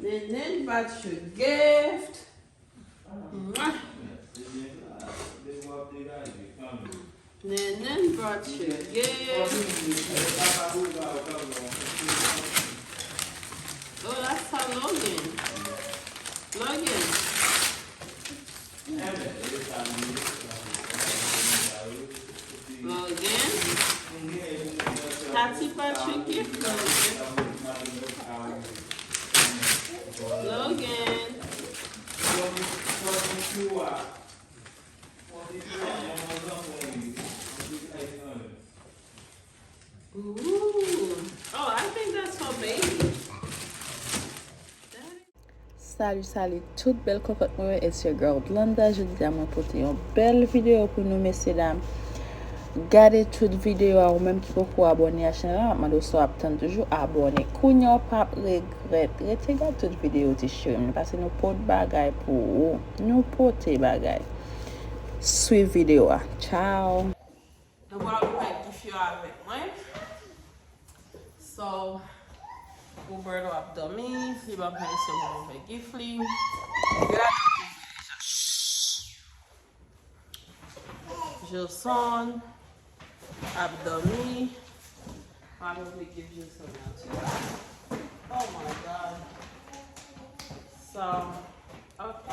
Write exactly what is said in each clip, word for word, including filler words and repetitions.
Nenen brought you gift. Mwah. Nenen brought you gift. Oh, that's for Logan. Logan. Logan. Tati Patrick gift, Logan. Logan. Ooh. Oh, I think that's for baby. Salut, salut tout bèl kokot mwen yo, it's your girl Blanda. Jodi a mwen pote yon bèl videyo pou nou, mesye dam. Gade tout videyo a, ou menm ki poko abòne a chanèl la, m ap mande w si w ap tann toujou, abòne. Kounye a w p ap regrèt. Rete gade tout videyo ti cheri m, paske nou pot bagay pou ou. Nou pote bagay. Swiv videyo a. Ciao. Nou pral ouvè gif yo avèk mwen. So, Roberto ap dòmi, li pa fè se mwen ouvè gif li. Gade. Gilson ap dòmi. Mwen ap ouvè gif Gilson nan tou. Oh my God. So, ok.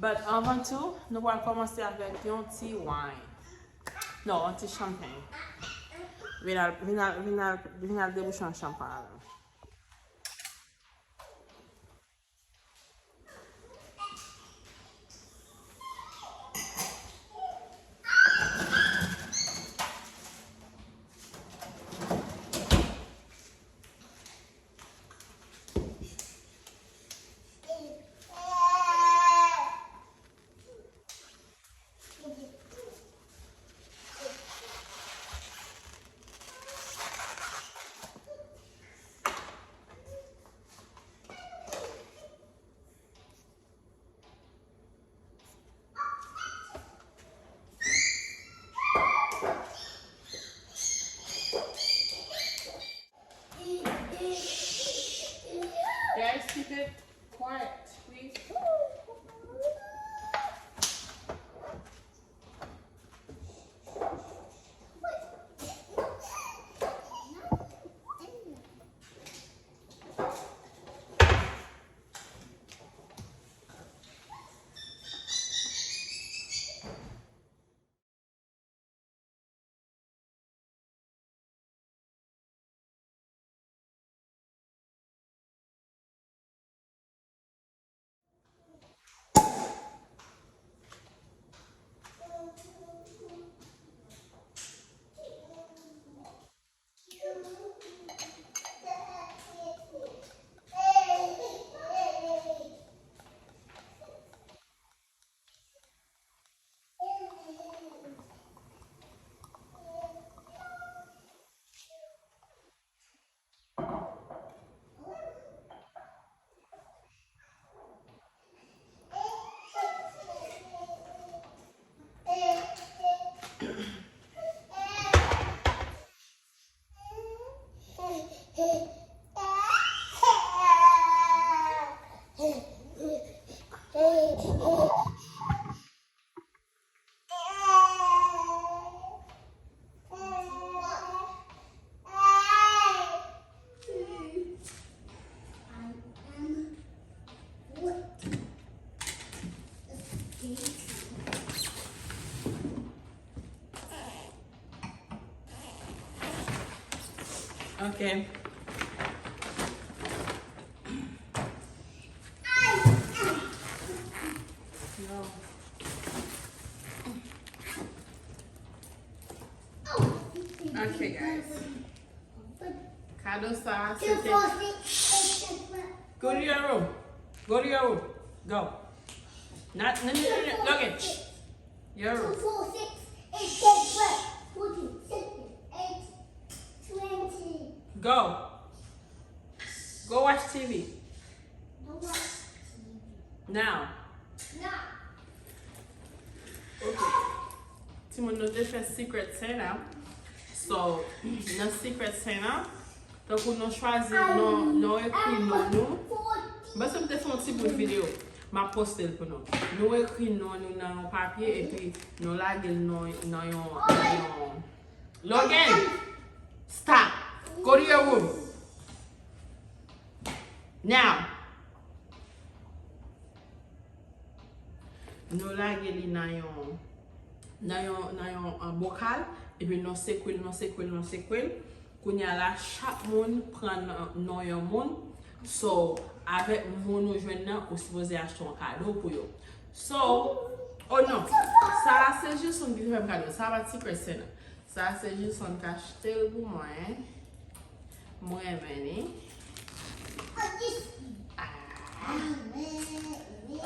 But anvan tou, nou pral kòmanse avèk yon ti wine. Non, yon ti champagne. Vin al, vin al, vin al, vin al debouche yon champagne avè m. Guys, keep it quiet, please. Ok. Ok, guys. Kado sa a, se te. Go to your room. Go to your room. Go. Not, no, no, no, no, Logan. Shh. Your room. Two, four, six, eight, ten, twelve, fourteen, sixteen, eighteen, twenty. Go. Go watch T V. Go watch T V. Now. Now. Ok. Timoun, nou te fè Secret Santa. So, nan Secret Santa, Tankou nou chwazi, nou, nou ekri non nou. M panse m te fè yon ti bout videyo. M ap poste l pou nou. Nou ekri non nou nan yon papye epi nou lage l nan, nan yon, nan yon. Logan, stop. Go to your room. Now. Nou lage li nan yon, nan yon, nan yon, ah, bokal, epi nou sekwe l, nou sekwe l, nou sekwe l. Kounye a la, chak moun pran non, non yon moun. So, avèk moun ou jwenn nan, ou sipoze achte yon kado pou yo. So, oh non, sa a se jis moun ki te fè m kado. Sa a pa t Secret Santa. Sa se jis yon k achte l pou mwen. Mwen renmen li. Ah.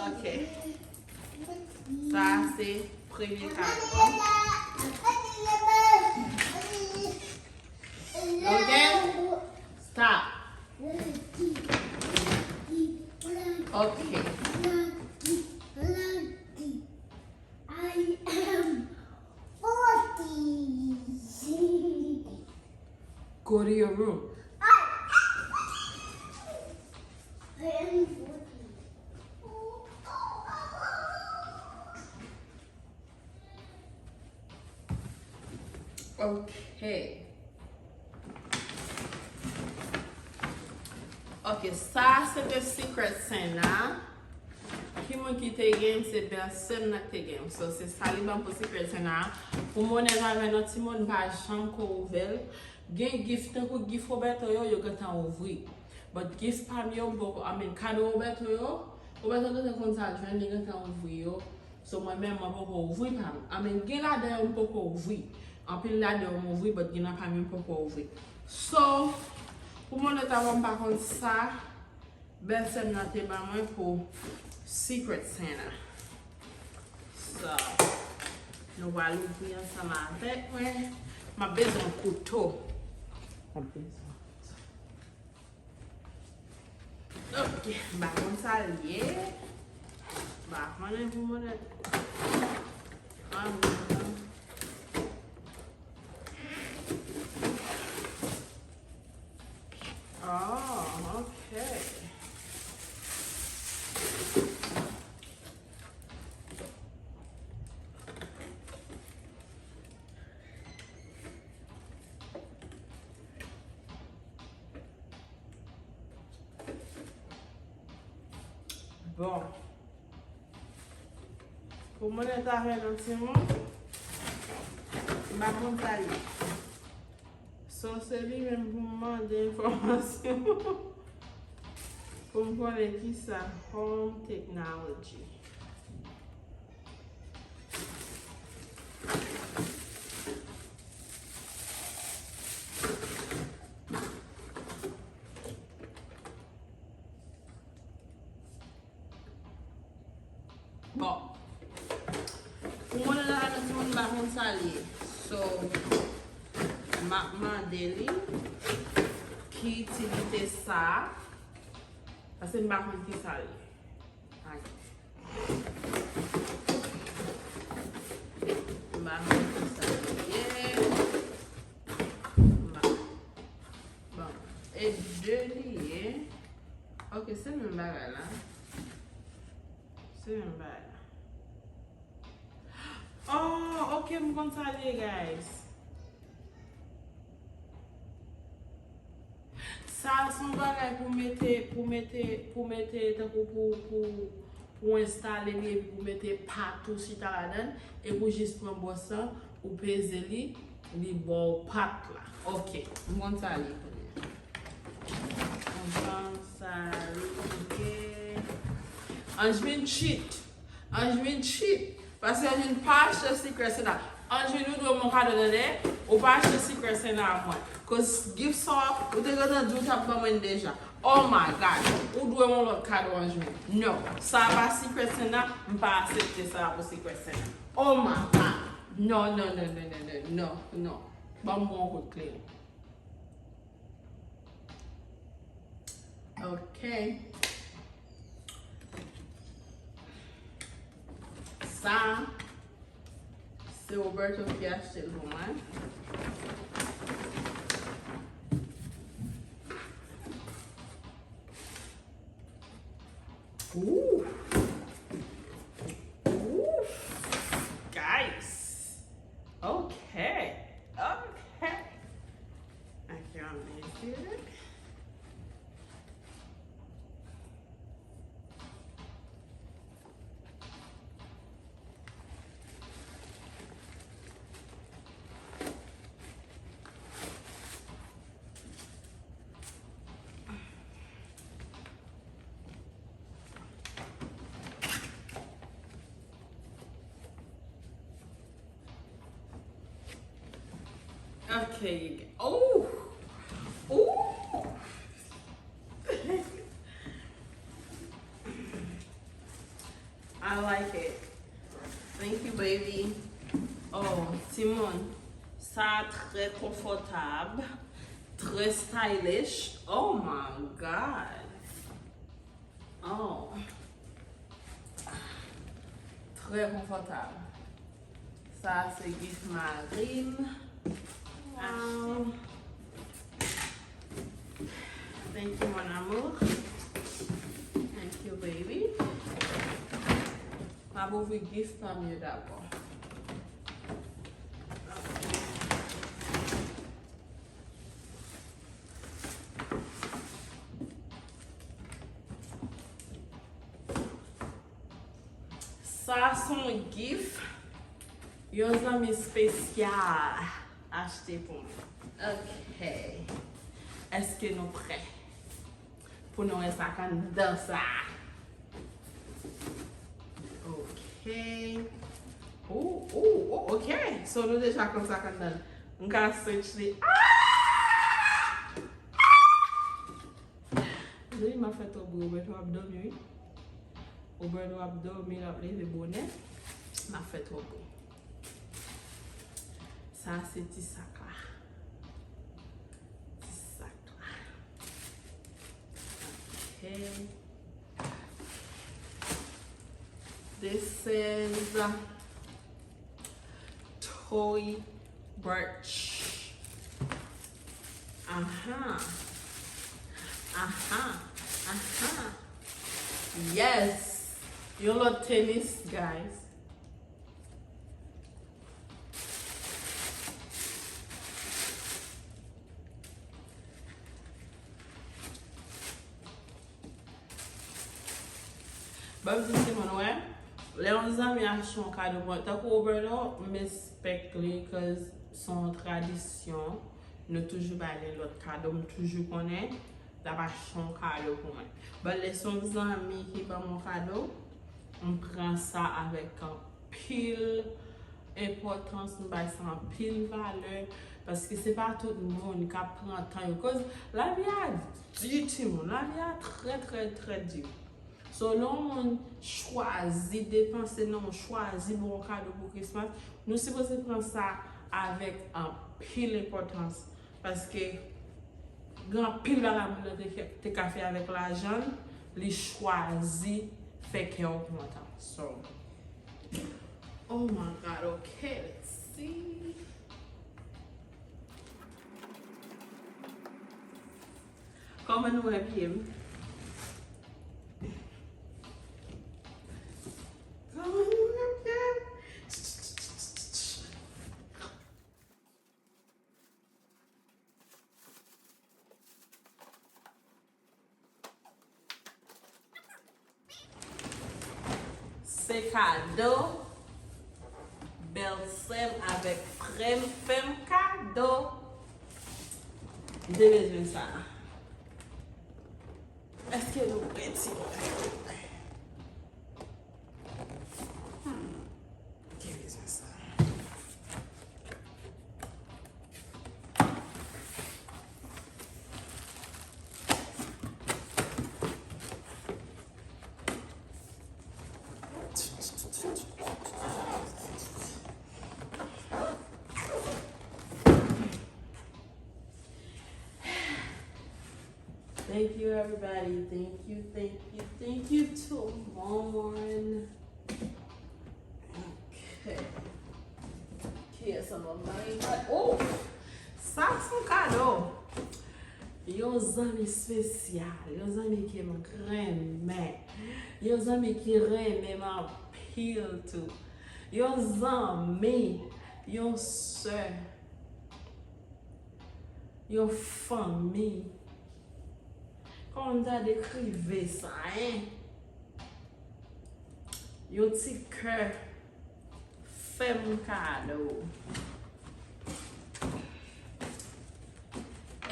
Ok. Sa se premye kado. Ok. Stop. Ok. I am forty. Go to your room. I am forty. Okay. Ok, sa se te Secret Santa. Ki moun ki te gen? Se bèlsè m nan ki te gen. So, se sa li ban m pou Secret Santa. Pou m onèt avè nou, timoun, m pa janm ko ouvè l. Gen gift tankou gift Roberto yo, yo gentan ouvri. But gift pa m yo, m poko, I mean, kado Roberto yo, Roberto gentan konn sa l jwenn, li gentan ouvri yo. So, mwen menm, mwen poko ouvri pa m. I mean, gen ladan yo m poko ouvri. Anpil ladan yo m ouvri, but gen nan pa m yo m poko ouvri. So, pou m onèt avè w, m pa konn sa bèlsè m nan te ban mwen pou Secret Santa. So, nou pral ouvri ansanm avèk mwen. M ap bezwen yon kouto. M ap bezwen. Ok, m pa konn sa l ye. M pa konnen pou mwen. Ah, oh, ok. Bon. Pou mwen ta fè nan timoun, m pa konn sa l ye. So, se li menm pou m mande enfòmasyon. Pou m konnen kisa home technology. Bon. Pou mwen la, nan timoun, m pa konn sa l ye. So, m ap mande li ki itilite sa. Paske m pa konn ki sa l ye. Ay. M pa konn ki sa l ye. M pa, bon. E de li ye. Ok, se menm bagay la. Se menm bagay la. Oh, ok, m konn sa l ye, guys. Sa a se yon bagay pou mete, pou mete, pou mete, tankou pou, pou, pou enstale li, epi pou mete pat ou chita ladan l, epi w jis pran bwòs lan, ou peze li, li ba w pat la. Ok, m konn sa l ye kounye a. Bon, sa rive. Anjmin cheat. Anjmin cheat. Paske Anjmin pa achte Secret Santa. Anjmin, ou dwe m yon kado, tande? Ou pa achte Secret Santa a mwen. Cause gift sa, ou te gentan di w t ap ban mwen deja. Oh my God. Ou dwe m yon lòt kado, Anjmin. Non. Sa pa Secret Santa, m pa aksepte sa pou Secret Santa. Oh my God. Non, non, non, non, non, non, non, non. Ban m yon kout kleren. Ok. Sa, se Roberto ki achte l pou mwen. Ooh. Ooh. Guys. Okay. Okay. I can't make it. Okay, you g-, oh, oh. I like it. Thank you, baby. Oh, timoun, sa trè konfòtab, trè stylish. Oh my God. Oh. Trè konfòtab. Sa se gift mari m. Wow. Thank you, mon amour. Thank you, baby. M ap ouvri gift lan m yo dabò. Sa se yon gift yon zanmi espesyal achte pou mwen. Ok. Èske nou prè pou nou wè sa k anndan sa? Ok. Ou, ou, ou, ok. So, nou deja konn sa k anndan. M ka switch li. Ah! Jodi m ap fè twòp bri, Oberto ap dòmi, wi. Oberto ap dòmi, l ap leve bonè. M ap fè twòp bri. Sa se ti sak la. Ti sak la. Ok. This is Tory Burch. Aha. Aha. Aha. Yes. Yon lòt tenis, guys. Ban m di timoun, wè, lè yon zanmi achte yon kado pou mwen, tankou Oberto, m respect li, 'cause se yon tradisyon, nou toujou bay li lòt kado, m toujou konnen l ap achte yon kado pou mwen. But lè se yon zanmi ki ban m yon kado, m pran sa avèk anpil enpòtans, m bay sa anpil valè, paske se pa tout moun k ap pran tan yo. 'Cause lavi a di, timoun, lavi a trè, trè, trè di. So, lè yon moun chwazi depanse nan, chwazi ba w yon kado pou Christmas, nou sipoze pran sa avèk anpil enpòtans. Paske gen anpil bagay moun nan te, te ka fè avèk lajan l, li chwazi fè kè w kontan. So, oh my God, okay, let's see. Kòman nou wè pye m? Kòman nou wè pye m? Se kado bèlsè m avèk frè m fè m kado. M te bezwen sa. Èske nou prè, timoun? Hmm. Ki bezwen sa? Thank you, everybody. Thank you, thank you, thank you, Timon. Okay. Kiyès an mwen bay? Oh! Sa se yon kado. Yo Yon zanmi espesyal, yon zanmi ke m renmen, yon zanmi ki renmen m anpil tou, yon zanmi, yon sè, yon fanmi. Kòman m ta dekrive sa, en? Yon ti kè fè m kado.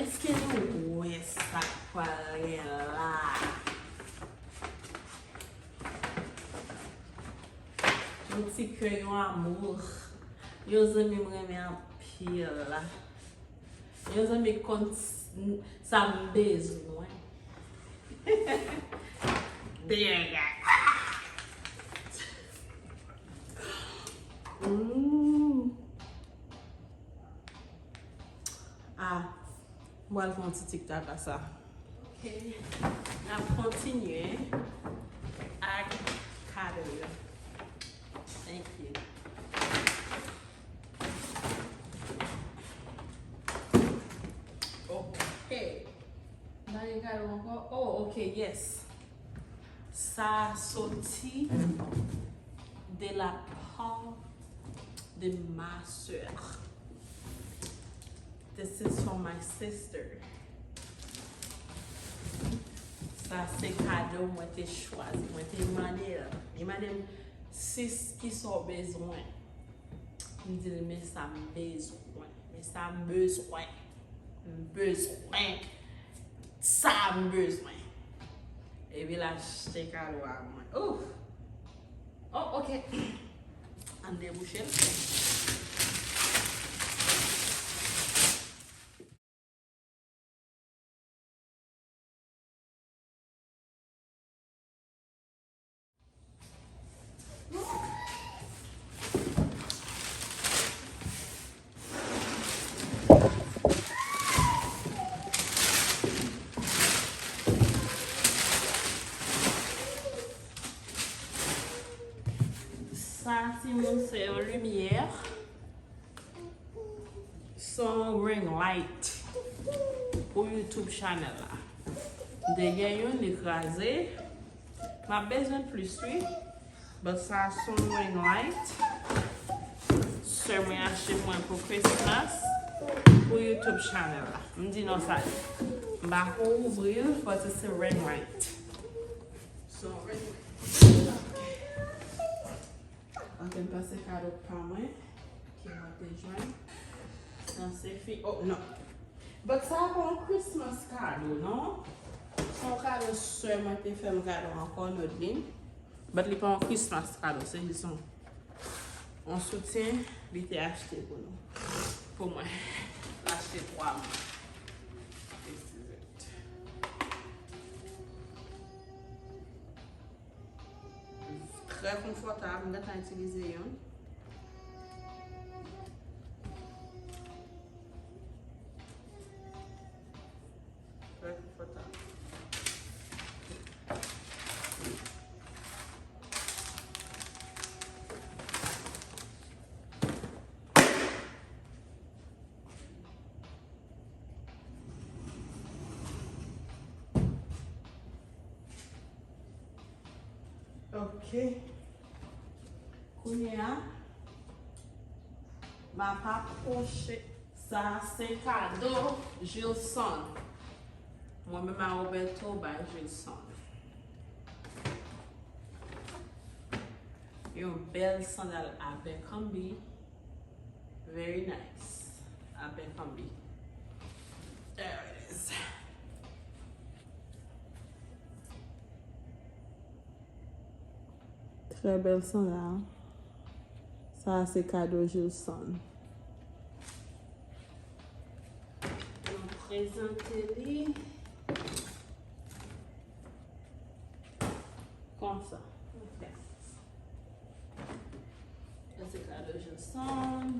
Èske nou wè sa k pral gen la? Yon ti kè, yon amour. Yon zanmi m renmen anpil la. Yon zanmi konn s- n- sa m bezwen. Dear God. Mm. Ah, m pral fè yon ti tiktak a sa. Ok. N ap kontinye ak kado yo. Thank you. Ok. M pa gen kado ankò. Oh, ok, yes. Sa soti de la part de ma sœur. This is for my sister. Sa se kado mwen te chwazi. Mwen te mande l. Li mande m, "Sis, kisa w bezwen?" M di l, "Men sa m bezwen. Men sa m bezwen. M bezwen. Sa m bezwen." Epi l achte kado a mwen. Ouf! Oh, ok. Ann debouche l. Sa, timoun, se yon limyè. Se yon ring light pou YouTube channel la. M te gen youn, li kraze. M ap bezwen plis, wi. But sa se yon ring light. Sè mwen achte mwen pou Christmas, pou YouTube channel la. M di non sa ye. M pa ko ouvri l, but it's a ring light. So, ring light. Ok, m panse kado pa mwen ke mwen te jwenn nan se fi. Oh, non. But sa pa yon Christmas kado, non. Se yon kado sè mwen te fè m kado ankò, Nodlin. But li pa yon Christmas kado, se jis yon, yon soutyen li te achte pou nou. Pou mwen. L achte twa mwen. This is it. Trè konfòtab, m gentan itilize youn. Trè konfòtab. Ok. Kounye a, m ap apwoche. Sa se kado Jilson. Mwen menm a Roberto bay Jilson. Yon bèl sandal Abercrombie. Very nice. Abercrombie. There it is. Trè bèl sandal. Sa se kado Jilson. Nou prezante li konsa. Ok. Sa se kado Jilson.